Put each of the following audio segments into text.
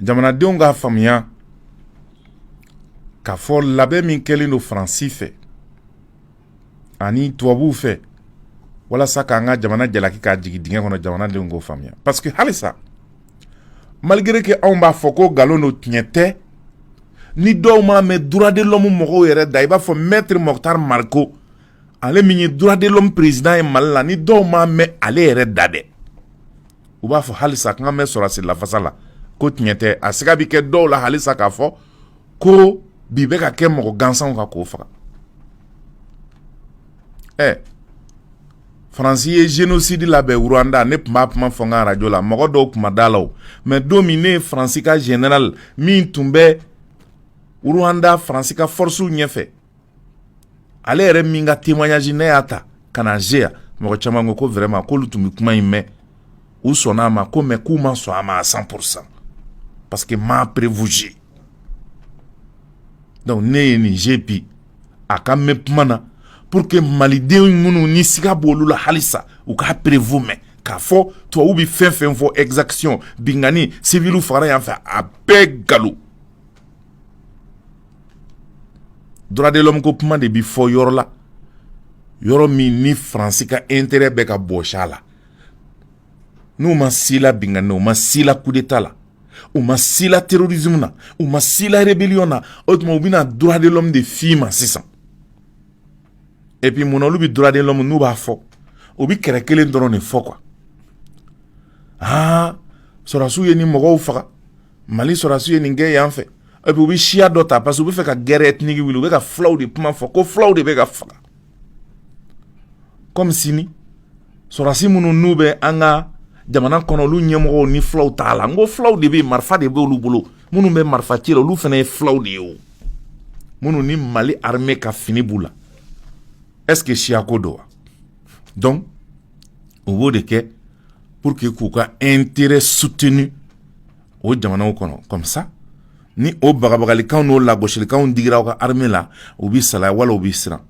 Jamanadenw k'a faamuya k'a fɔ labɛn min kɛlen don Faransi fɛ ani tubabuw fɛ walasa k'an ka jamana jalaki k'a jigin dingɛ kɔnɔ, jamanadenw k'o faamuya, parce que halisa, malgré que anw b'a fɔ ko nkalon don, tiɲɛ tɛ, ni dɔw m'a mɛn droit de l'homme mɔgɔw yɛrɛ da, i b'a fɔ maître Moctar Mariko, ale min ye droit de l'homme président ye Mali la, ni dɔw m'a mɛn ale yɛrɛ da dɛ, u b'a fɔ halisa k'an bɛ sɔrɔsi lafasa la ko tiɲɛ tɛ. A siga bɛ kɛ dɔw la halisa k'a fɔ ko bi bɛ ka kɛ mɔgɔ gansanw kan k'o faga. Ɛ, Faransi ye génocide labɛn Rwanda. Ne tun b'a kuma fɔ n ka arajo la, mɔgɔ dɔw tun ma da la o. Mais don min ne ye Faransi ka général min tun bɛ Rwanda, Faransi ka force ɲɛfɛ, ale yɛrɛ min ka témoignage ne y'a ta ka na yan, mɔgɔ caman ko ko vraiment k'olu tun bɛ kuma in mɛn, u sɔnna a ma ko, mais k'u ma sɔn a ma à 100% parce que ma preuve. Donc ne ye nin je bi a ka mɛn kuma na pour que maliden minnu ni siga b'olu la halisa, u k'a preuve mɛn k'a fɔ tubabu bɛ fɛn fɛn fɔ, exaction, bingani, civil fagara yan fɛ, a bɛɛ nkalon. Droit de l'homme ko kuma de bi fɔ yɔrɔ la, yɔrɔ min ni Faransi ka intérêt bɛ ka bɔsi a la. N'u ma si la bingani, u ma si la coup d'état la, u ma si la terrorisme na, u ma si la rébellion na, o tuma u bɛna droit de l'homme de f'i ma sisan. Et puis mun na olu bɛ droit de l'homme n'u b'a fɔ, u bɛ kɛrɛ kelen dɔrɔn de fɔ quoi? Aa, sɔrɔdasiw ye nin mɔgɔw faga, Mali sɔrɔdasiw ye nin kɛ yan fɛ, et puis u bɛ siya dɔ ta parce que u bɛ fɛ ka guerre ethnique wuli. U bɛ ka fulaw de kuma fɔ ko fulaw de bɛ ka faga, comme sini sɔrɔdasi minnu n'u bɛ an ka jamana kɔnɔ, olu ɲɛmɔgɔw ni fulaw t'a la. N ko fulaw de bɛ yen, marifa de b'olu bolo, minnu bɛ marifa ci la, olu fana ye fulaw de ye o, minnu ni Mali armée ka fini b'u la. Est ce que siyako don wa? Donc u b'o de kɛ pour que k'u ka intérêt soutenu o jamanaw kɔnɔ. Comme ça, ni o bagabagalikanw n'o lagosilikanw digira aw ka armée la, u bɛ salaya wala u bɛ siran.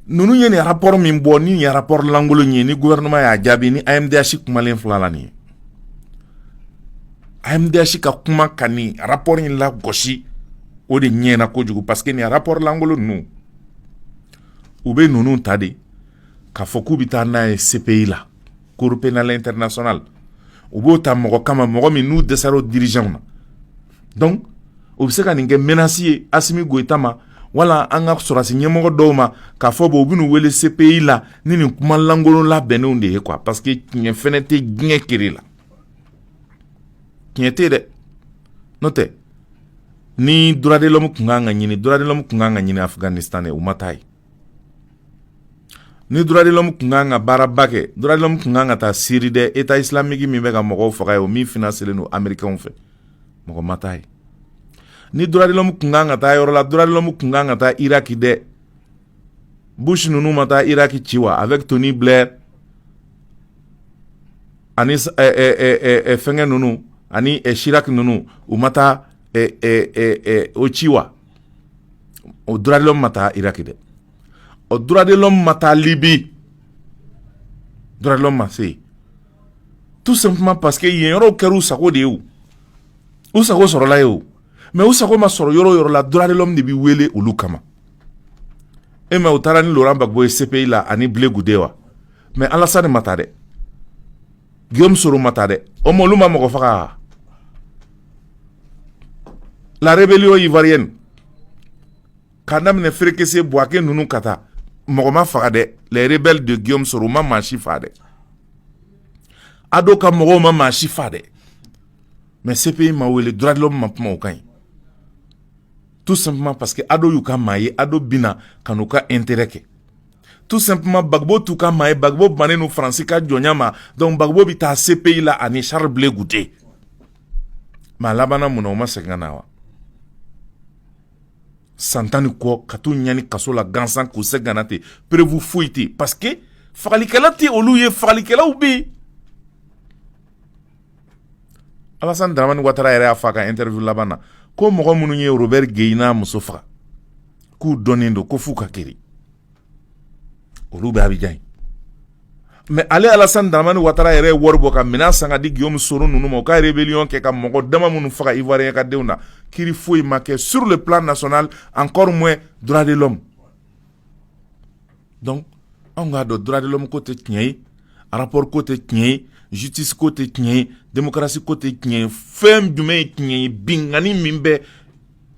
Ninnu ye nin rapport min bɔ, ni nin rapport lankolon ye, ni gouvernement y'a jaabi ni AMDH kumalen fila la, nin ye AMDH ka kuma ka nin rapport in lagosi, o de ɲɛna kojugu, parce que nin rapport lankolon ninnu, u bɛ ninnu ta de k'a fɔ k'u bɛ taa n'a ye CPI la, Cour pénale internationale. U b'o ta mɔgɔ kama, mɔgɔ min n'u dɛsɛra o dirigeants na. Donc u bɛ se ka nin kɛ menace ye Assimi Goïta ma wala an ka sɔrɔdasi ɲɛmɔgɔ dɔw ma, k'a fɔ bon, u bɛn'u wele CPI la ni nin kuma lankolon labɛnnenw de ye quoi, parce que tiɲɛ fɛnɛ tɛ diɲɛ kere la, tiɲɛ tɛ dɛ. N'o tɛ, ni droit de l'homme tun kan ka ɲini, droit de l'homme tun kan ka ɲini Afghanistan dɛ, u ma taa yen. Ni droit de l'homme tun kan ka baaraba kɛ, droit de l'homme tun kan ka taa Syrie dɛ, État islamique min bɛ ka mɔgɔw faga ye, o min financé don Américains fɛ, mɔgɔ ma taa yen. Ni droit de l'homme tun kan ka taa yɔrɔ la, droit de l'homme tun kan ka taa Irak dɛ. Bush ninnu ma taa Irak ci wa, avec Tony Blair ani fɛngɛ ninnu ani Chirac ninnu, u ma taa o ci wa? O droit de l'homme ma taa Irak dɛ. O droit de l'homme ma taa Libye, droit de l'homme ma se yen, tout simplement parce que yen yɔrɔw kɛra u sago de ye. O u sago sɔrɔla ye o, mais u sago ma sɔrɔ yɔrɔ o yɔrɔ la, droit de l'homme de bɛ wele olu kama. E mɛ, u taara ni Laurent Gbagbo ye CPI la ani Blé Goudé wa? Mais Alassane ma taa dɛ, Guillaume Soro ma taa dɛ. O ma, olu ma mɔgɔ faga. La rébellion ivoirienne, k'a daminɛ Férékessé, Bouaké ninnu ka taa, mɔgɔ ma faga dɛ. Les rebelles de Guillaume Soro, u ma maa si faga dɛ. Ado ka mɔgɔw ma maa si faga dɛ. Mais CPI ma wele, droit de l'homme ma kuma o kan ɲi, tout simplement parce que Ado y'u ka maa ye, Ado bina ka n'u ka intérêt kɛ. Tout simplement, Gbagbo t'u ka maa ye, Gbagbo bannen don Faransi ka jɔnya ma. Donc Gbagbo bɛ taa CPI la ani Charles Blé Goudé. Mais a labanna mun na? U ma segin ka na wa? San 10 ni kɔ, ka t'u ɲani kaso la gansan, k'u segin ka na ten, preuve foyi tɛ, parce que fagalikɛla tɛ olu ye, fagalikɛlaw bɛ yen. Alassane Dramane Ouattara yɛrɛ y'a fɔ a ka interview laban na ko mɔgɔ minnu ye Robert Gueï n'a muso faga, k'u dɔnnen don, ko f'u ka kiri, olu bɛ Abidjan. Mais ale Alassane Dramane Ouattara yɛrɛ ye wari bɔ ka minɛn san ka di Guillaume Soro ninnu ma, u ka rébellion kɛ ka mɔgɔ dama minnu faga Ivoirien ka denw na, kiiri foyi ma kɛ sur le plan national, encore moins droit de l'homme. Donc anw k'a dɔn, droit de l'homme ko tɛ tiɲɛ ye, rapport ko tɛ tiɲɛ ye, justice ko tɛ tiɲɛ ye, démocratie ko tɛ tiɲɛ ye. Fɛn jumɛn ye tiɲɛ ye? Binkanni min bɛ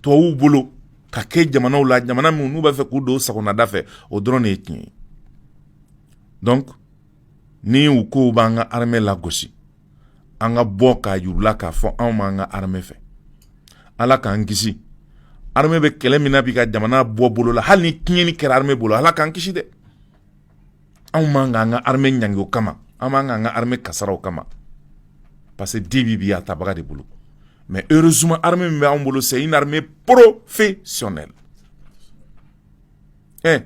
tubabuw bolo ka kɛ jamanaw la, jamana min n'u b'a fɛ k'u don sagonada fɛ, o dɔrɔn de ye tiɲɛ ye. Donc ni u ko b'an ka armée lagosi, an ka bɔ k'a yir'u k'a fɔ anw m'an ka armée fɛ. Ala k'an kisi, armée bɛ kɛlɛ min na bi ka jamana bɔ bolo la, hali ni tiɲɛni kɛra armée bolo, Ala k'an kisi dɛ. Anw man k'an ka armée ɲangi o kama, an man k'an ka armée kasara o kama, parce que dibi bi a tabaga de bolo. Mais heureusement, armée min bɛ anw bolo, c'est une armée professionnelle. Ɛ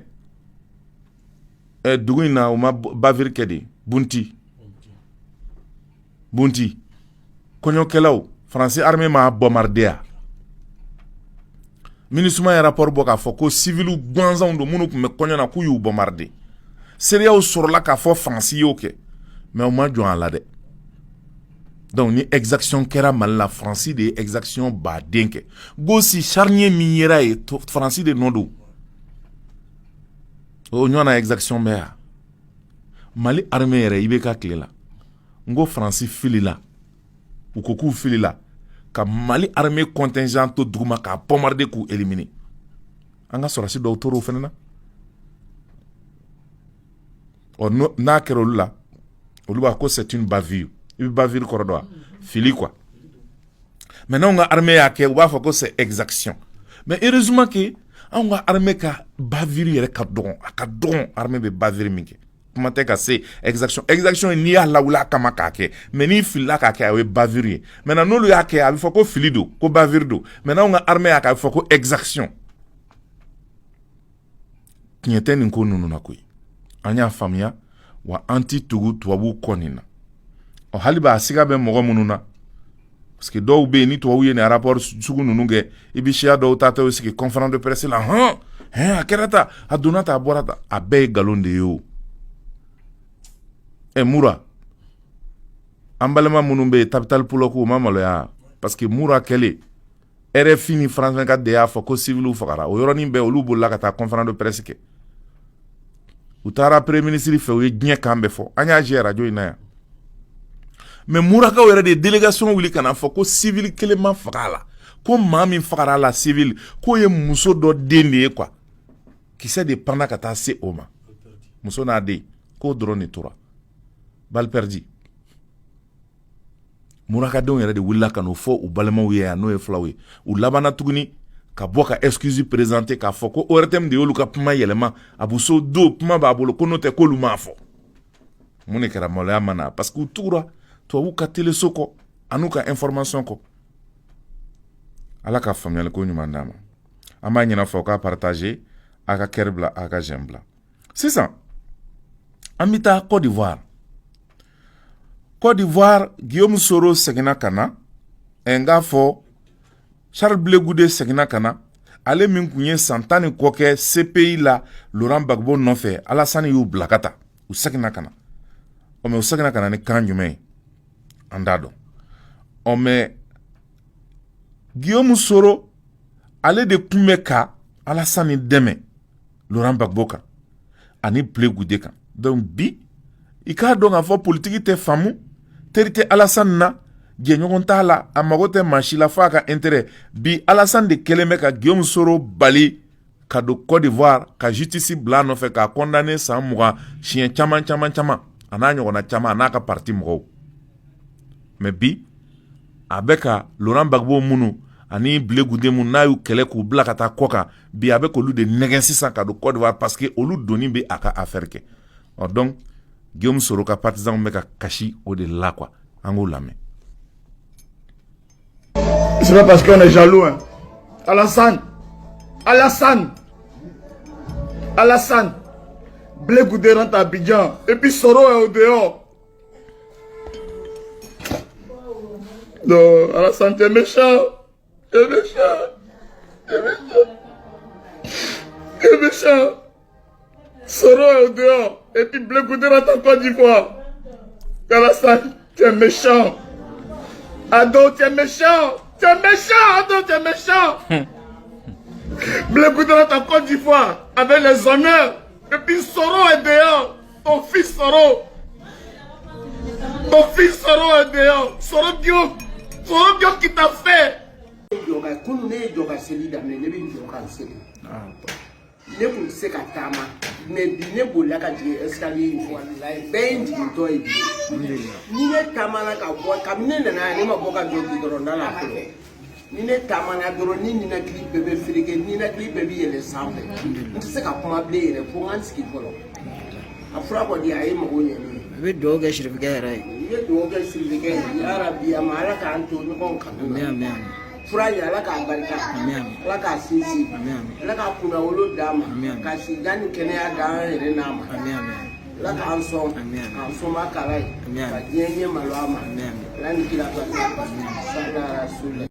ɛ, dugu in na, u ma bavure kɛ de. Bounti, Bounti, kɔɲɔkɛlaw, Faransi armée m'a bombarder ya. MINUSMA ye rapport bɔ k'a fɔ ko civils gansanw don minnu tun bɛ kɔɲɔ na, k'u y'u bombarder. Seereyaw sɔrɔla k'a fɔ Faransi y'o kɛ, mais u ma jɔn a la dɛ. Donc ni exaction kɛra Mali la, Faransi de ye exaction baden kɛ. Gosi charnier min yera ye, Faransi de nɔ don o ɲɔgɔnna exaction bɛ yan. Mali armée yɛrɛ, i bɛ ka tile la, n ko Faransi filila, u ko k'u filila ka Mali armée contingent to duguma k'a bombarder k'u éliminer. An ka sɔrɔdasi dɔw tor'o fana na. Ɔ, n'a kɛra olu la, olu b'a ko c'est une bavure. I bɛ bavure kɔrɔ dɔn wa? Fili quoi. Mais n'anw ka armée y'a kɛ, u b'a fɔ ko c'est exaction. Mais heureusement que anw ka armée ka bavure yɛrɛ ka dɔgɔn, a ka dɔgɔn armée bɛ bavure min kɛ, kuma tɛ ka se exaction. Exaction n'i y'a lawuli a kama k'a kɛ, mais n'i filila k'a kɛ, o ye bavure ye. Maintenant n'olu y'a kɛ, a bɛ fɔ ko fili don, ko bavure don. Mais n'anw ka armée y'a kɛ, a bɛ fɔ ko exaction. Tiɲɛ tɛ nin ko ninnu na koyi. An y'a faamuya wa, an ti tugu tubabuw kɔ nin na. Ɔ, hali b'a siga bɛ mɔgɔ minnu na, parce que dɔw bɛ yen, ni tubabu ye nin rapport sugu ninnu kɛ, i bɛ siya dɔw ta tɔ sigi conférence de presse la, hɔn hɛn, a kɛra tan, a donna tan, a bɔra tan, a bɛɛ ye nkalon de ye. O ɛ, Mura, an balima minnu bɛ yen, Tabital Pulɔku, u ma maloya, parce que Mura kɛlen, RFI ni France 24 de y'a fɔ ko civils fagara. O yɔrɔnin bɛɛ, olu bolila ka taa conférence de presse kɛ, u taara premier ministre fɛ, u ye diɲɛ kan bɛɛ fɔ, an y'a jɛ radio in na yan. Mais Murakaw yɛrɛ de ye délégation wuli ka na fɔ ko civil kelen ma faga a la, ko maa min fagara a la civil, k'o ye muso dɔ den de ye quoi. Kisɛ de panna ka taa se o ma, muso n'a den, k'o dɔrɔn de tora balle perdue. Murakadenw yɛrɛ de wulila ka n'o fɔ u balimaw ye yan, n'o ye fulaw ye. U labanna tuguni ka bɔ ka excuse présenter k'a fɔ ko ORTM de y'olu ka kuma yɛlɛma, Abuso do kuma b'a bolo, ko n'o tɛ k'olu m'a fɔ. Mun de kɛra? Maloya ma na, parce que u tugura tubabuw ka teleso kɔ an'u ka information kɔ. Ala ka faamuyali ko ɲuman d'an ma. An b'a ɲini fɔ k'a partager, a ka cœur bila, a ka j'aime bila. Sisan an bɛ taa Côte d'Ivoire. Côte d'Ivoire, Guillaume Soro seginna ka na. N k'a fɔ Charles Blé Goudé seginna ka na, ale min tun ye san 10 ni kɔ kɛ CPI la Laurent Gbagbo nɔfɛ. Alassane y'u bila ka taa, u seginna ka na. Ɔ, mais u seginna ka na ni kan jumɛn ye, an t'a dɔn. Ɔ, mais Guillaume Soro, ale de tun bɛ ka Alassane dɛmɛ Laurent Gbagbo kan ani Blé Goudé kan. Donc bi, i k'a dɔn k'a fɔ politiki tɛ faamu, teri tɛ Alassane na, jɛɲɔgɔn t'a la, a mago tɛ maa si la f'a ka intérêt. Bi Alassane de kɛlen bɛ ka Guillaume Soro bali ka don Côte d'Ivoire, ka justice bila a nɔfɛ k'a condamné san 20 siɲɛ caman caman caman, a n'a ɲɔgɔnna caman, a n'a ka parti mɔgɔw. Mais bi a bɛ ka Laurent Gbagbo minnu ani Blé Goudé minnu n'a y'u kɛlɛ k'u bila ka taa kɔ kan, bi a bɛ k'olu de nɛgɛn sisan ka don Côte d'Ivoire, parce que olu donni bɛ a ka affaire kɛ. Ɔ, donc Guillaume Soro ka partisans bɛ ka kasi o de la quoi. An k'o lamɛn. C'est pas parce qu'on est jaloux, hein. Alassane, Alassane, Alassane, Blé Goudé rentre à Abidjan, et puis Soro est au dehors. Non, Alassane, t'es méchant. T'es méchant. T'es méchant. T'es méchant. Soro est au dehors. Et puis Blé Goudé rentre en Côte d'Ivoire. Alassane, tu es méchant. Ado, tu es méchant. Tu es méchant, Ado, tu es méchant. Blé Goudé rentre en Côte d'Ivoire avec les honneurs. Et puis Soro est dehors. Ton fils Soro. Ton fils Soro est dehors. Soro Guillaume. Soro Guillaume qui t'a fait. Jɔ ka kunun, ne ye jɔ ka seli daminɛ, ne bɛ n jɔ ka n seli. Ne kun tɛ se ka taama, mais bi ne bolila ka jigin escalier in fɛ. Bɛɛ ye n jigintɔ ye bi. Ni ne taamana ka bɔ, kabini ne nana yan, ne ma bɔ ka jɔ goudron da la fɔlɔ. Ni ne taamana dɔrɔn, ni ninakili bɛɛ bɛ fereke, ninakili bɛɛ bɛ yɛlɛ sanfɛ. N tɛ se ka kuma bilen yɛrɛ, fo n ka n sigi fɔlɔ. A fura kɔni, a ye mago ɲɛ ne ye. I bɛ dugawu kɛ sirifikɛ yɛrɛ ye. I ye dugawu kɛ sirifikɛ ye, yarabi, a ma Ala k'an to ɲɔgɔn kanu Ami. na. Ami, ami. Fura in, Ala k'a barika. Ami, ami. Ala k'a sinsin. Ami, ami. Ala k'a kunnawolo d'a ma. Ami, ami. Ka sijan ni kɛnɛya d'an yɛrɛ n'a ma. Ami, ami. Ala k'an sɔn. Ami, ami. K'an sɔnma kala ye. Ami, ami. Ka diɲɛ ɲɛ malo a ma. Ami, ami. Ala ni kira barika. Sala rasula.